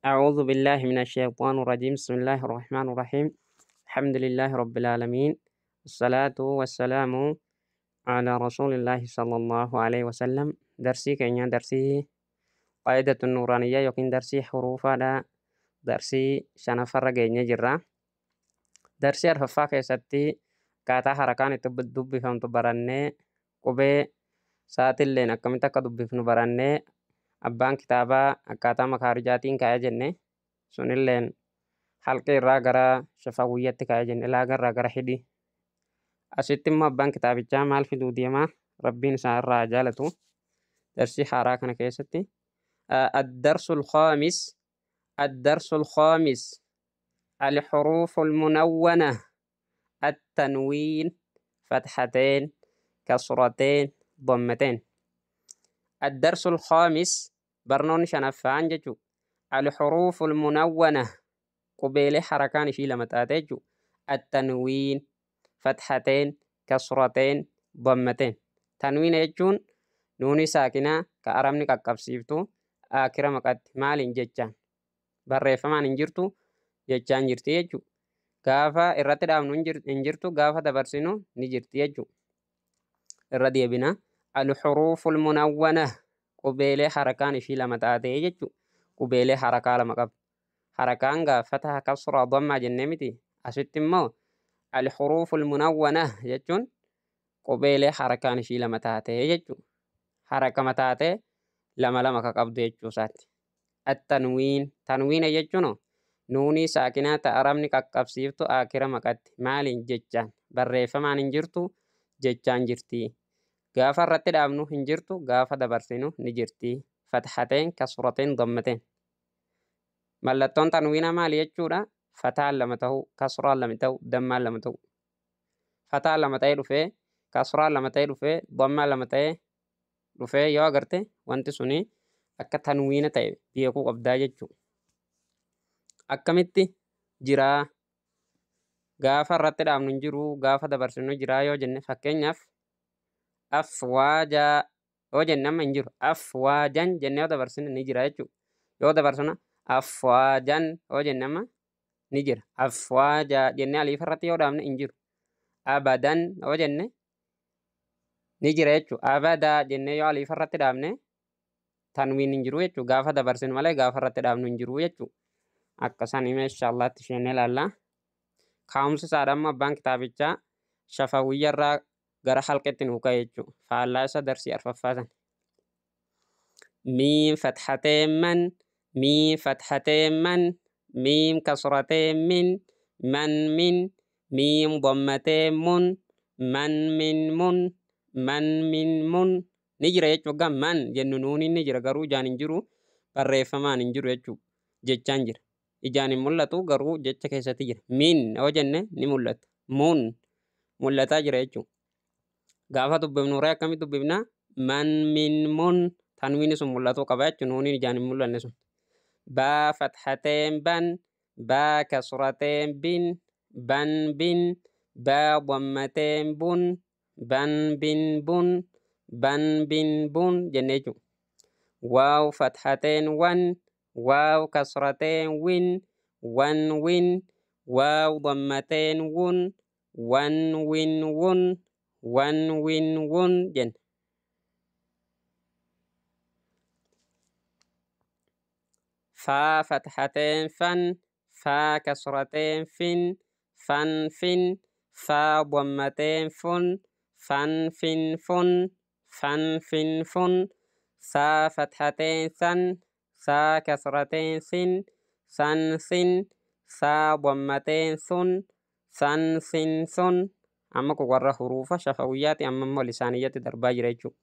أعوذ بالله من الشيطان الرجيم. بسم الله الرحمن الرحيم. الحمد لله رب العالمين، والصلاة والسلام على رسول الله صلى الله عليه وسلم. درسي كينيا درسي قاعدة النورانية يقين درسي حروف على درسي شنفر جينيا جرا درسي أرففا كيستي كاتا حركان dubbifamtu barannee, qubee saatilleen akkamitti akka dubbifnu barannee, abbaan kitaabaa akkaataa makaarijaatiin kaa'ee jenne, sunilleen halqee irraa gara shafawiyyatti kaa'ee jenne, laaga irraa gara hidhi. Asitti immoo abbaan kitaabichaa maal fiduu deemaa? Rabbiin isaa irraa jaalatu. Darsii haaraa kana keessatti الدرس الخامس، الدرس الخامس: الحروف المنونة، التنوين، فتحتين، كسرتين، ضمتين. الدرس الخامس، barnoonni shanaffaan jechu الحروف المنونة، qubeelee harakaan ishii lama taate jechu, التنوين، فتحتين، كسرتين، ضمتين. Tanwiina jechuun nuuni saakinaa ka arabni qaqqabsiiftu akira maqatti. Maaliin? Jechaan. Barreeffamaan hin jirtu, jechaan jirti jechu. Gaafa irratti dhaabnu hin jirtu, gaafa dabarsinu ni jirti jechu. Irra deebina: الحروف المنونة, qubeelee harakaan ishii lama taate jechu. Qubeelee harakaa lama qabdu, harakaan gaa fataha, kasraa, dammaa jennee miti? Asitti immoo الحروف المنونة jechuun qubeelee harakaan ishii lama taate jechu, harakama taate lama lama ka qabdu jechuu isaati. التنوين, tanwiina jechuun nuunii saakinaa ta arabni qaqqabsiiftu akira maqatti. Maaliin? Jechaan. Barreeffamaan hin jirtu, jechaan jirti. Gaafa irratti dhaabnu hin jirtu, gaafa dabarsinu ni jirti. Fathateen, kasrateen, dammateen. Mallattoon tanwiina maali jechuudha? Fataan lama ta'uu, kasraan lama ta'uu, dammaan lama ta'uu. Fataan lama ta'ee dhufee, kasraan lama ta'ee dhufee, dammaan lama ta'ee dhufee yoo agarte, wanti suni akka tanwiina ta'e beekuu qabdaa jechuudha. Akkamitti jiraa? Gaafa irratti dhaabnu hin jiru, gaafa dabarsinu jiraa yoo jenne, fakkeenyaaf afwaajaa yoo jenne, amma hin jiru. Afwaajan jennee yoo dabarsine ni jira jechuudha. Yoo dabarsinu afwaajan yoo jenne, amma ni jira. Afwaajaa jennee aliif irratti yoo dhaabne hin jiru. Abadan yoo jenne ni jira jechuudha. Abadaa jennee yoo aliif irratti dhaabne tanwiin hin jiru jechuudha. Gaafa dabarsinu malee gaafa irratti dhaabnu hin jiru jechuudha. Akkasaan hime, inshaallaatti isheen ilaalla. Kaa'umsi isaadha amma abbaan kitaabichaa shafawiyya irraa gara halqetti nuu ka'e jechuudha. Faallaa isa darsii arfaffaa sana. Miim fathatee man, miim fathatee man, miim kasratee min, man min, miim dammatee mun, man min mun, man min mun. Ni jira jechuudha. Man jennu nuuniin ni jira, garuu ijaan hin jiru, barreeffamaan hin jiru jechuudha. Jechaan jira. Ijaan hin mul'atu, garuu jecha keessatti jira. Min yoo jenne ni mul'ata. Mun mul'ataa jira jechuudha. Gaafa dubbifnu ree akkamitti dubbifna? Man min mun, tanwiini sun mul'atuu qaba jechuudha. Nuuniin ijaan hin mul'anne sun. Baa fathateen ban, baa kasrateen bin, ban bin, baa dammateen bun, ban bin bun, ban bin bun jennee jechuudha. Waaw fathateen wan, waaw kasrateen win, wan win, waaw dammateen wun, wan win wun, wan win wun jenna. Faa fathateen fan, faa kasrateen fin, fan fin, faa dammateen fun, fan fin fun, fan fin fun, saa fathateen san, saa kasrateen sin, san sin, saa dammateen sun, san sin sun. Amma kun warra huruufa shafawiyyaati, amma immoo lisaaniyyatti darbaa jira jechuudha.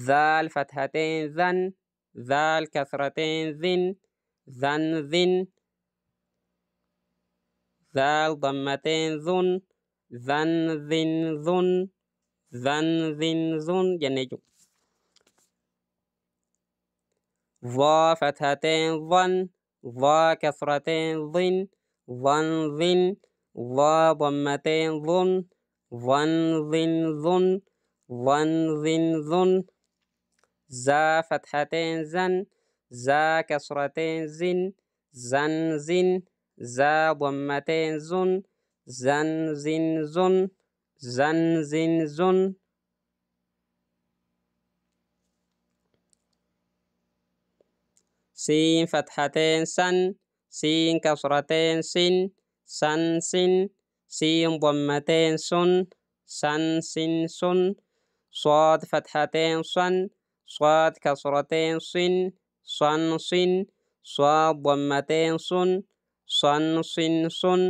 Zaal fathateen zan, zaal kasrateen zin, zan zin, zaal dammateen zun, zan zin zun, zan zin zun jennee jechuudha. ظا فتحتين ظن، ظا كسرتين ظن، ظن ظن، ظا ضمتين ظن، ظن ظن ظن، ظن ظن ظن، زا فتحتين زن، زا كسرتين زن، Zan zin, zaa dammateen zun, zan zin zun, zan zin zun. Siin fathateen san, siin kasrateen sin, san sin, siin dammateen sun, san sin sun, صاد فتحتين صن، صاد كسرتين صن، صن صن، صاد ضمتين صن، صن صن صن،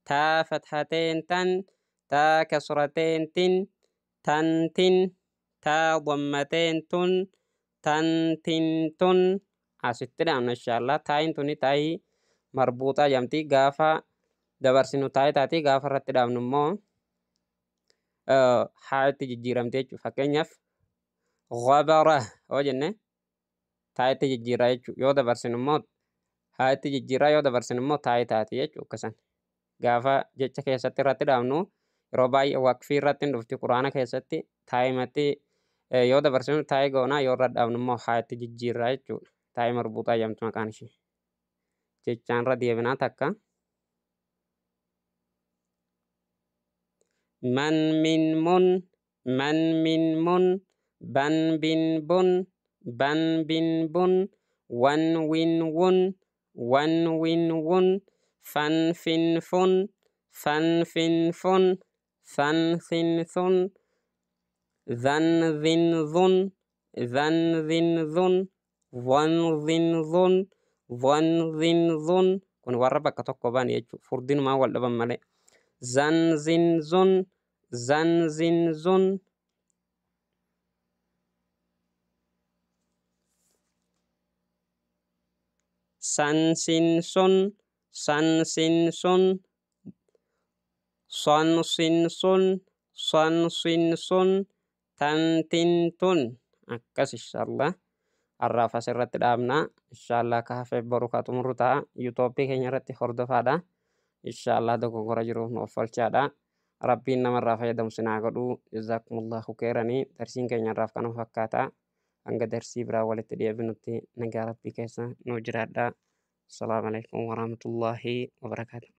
تا فتحتين تن، تا كسرتين تن، تن تن، تا ضمتين تن، تن تن تن. Asitti dhaabna inshaallah. Taayin tuni taayii marbuuxaa jedhamti. Gaafa dabarsinu taayii taati, gaafa irratti dhaabnu immoo haa itti jijjiiramte jechuudha. Fakkeenyaaf ghabara yoo jenne taayitti jijjiirraa jechuudha. Yoo dabarsinu immoo haa itti jijjiirraa, yoo dabarsinu immoo taayii taati jechuudha. Akkasan gaafa jecha keessatti irratti dhaabnu yeroo baay'ee waqfii irratti hin dhufti quraana keessatti taayimatti yoo dabarsinu taayii goonaa, yoo irra dhaabnu immoo haa itti jijjiirraa jechuudha. Taayii marbuuxaa jedhamtu maqaan ishee. Jechaan irra deebinaa takka. Man min mun, man min mun, ban bin bun, ban bin bun, wan win wun, wan win wun, fan fin fun, fan fin fun, fan fin thun, dhan dhin dhun, dhan dhin dhun, dhan dhin dhun, dhan dhin dhun. Kun warra bakka tokko ba'an jechuudha. Furdinumaa wal dhaban malee. Zan zin zun, zan zin zun. San sin sun, san sin sun, son sin sun, son sin sun, tan tin tun. Akkas inshaallah. Har'aaf asirratti dhaabna. Inshaallah ka hafeef boru ka xumuru ta'a. Yuutooppii keenya irratti hordofaadha. Inshaallah dogoggora jiruuf nu offalchaadha. Rabbiin namarraa fayyadamu sinaa godhu. Jazaakumullahu kheeranii. Darsiin keenya irraaf kanuma fakkaata. Hanga darsii biraa walitti deebinutti nagaa rabbii keessa nu jiraadha. Assalaamu alaikum warahmatullaahi wabarakaatu.